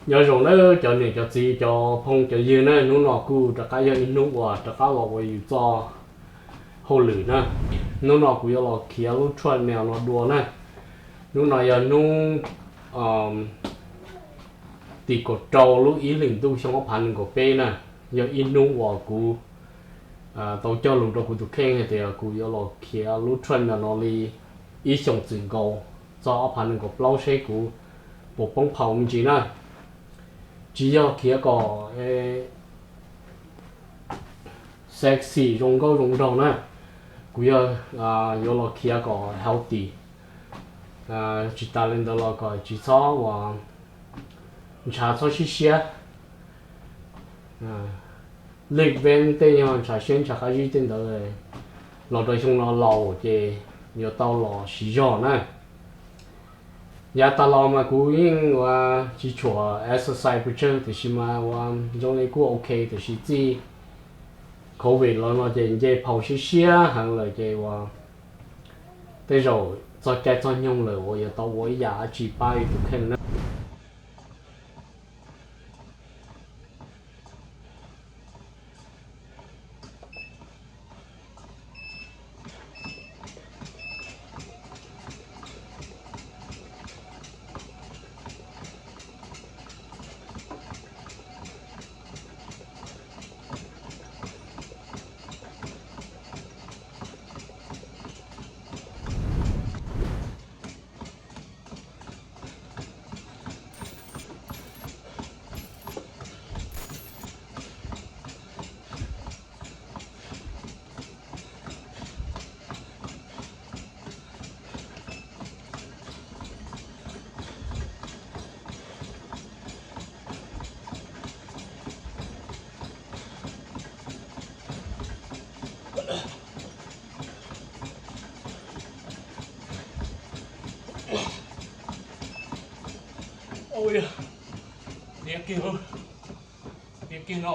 Nyob zoo nawb cov niam cov txiv cov phooj cov ywg na, hnub no kuj rov qab yog ib hnub uas rov qab los ua yus txoj hauj lwm na. Hnub no kuv yuav los khiav lub treadmill no dua na. Hnub no yog hnub tim kaum rau lub ib hlis ntuj xyoo ob phav nees nkaum peb na, yog ib hnub uas kuv tau cog lus rau kuv tus kheej hais tias kuv yuav los khiav lub treadmill no li ib xyoos txwm nkaus txog ob phav nees nkaum plaub seb kuv puas poob phau me ntsis na. Tsis yog khiav kom sexy zoo nkauj zoo nraug na, kuv yog yuav los khiav kom healthy, tsis tas li ntawd los kom tsis txhob uas ntshav txhob sib siab. Leg vent tej yog ntshav siab ntshav qab zib tej ntawd, los rau xyoo no laus ces yuav tau los siv zog na. Yav tas los mas kuv yeej ua tsis tshua exercise pes tsawg tiam sis mas ua zoo li kuj ok tiam sis txij covid los no ces nce phau siab siab heev lawm ces ua tej zaum txog caij txog nyoog lawm uas yuav tau ua ib yam dab tsi pab ib tus kheej na. Niam kiag, niam kiag no.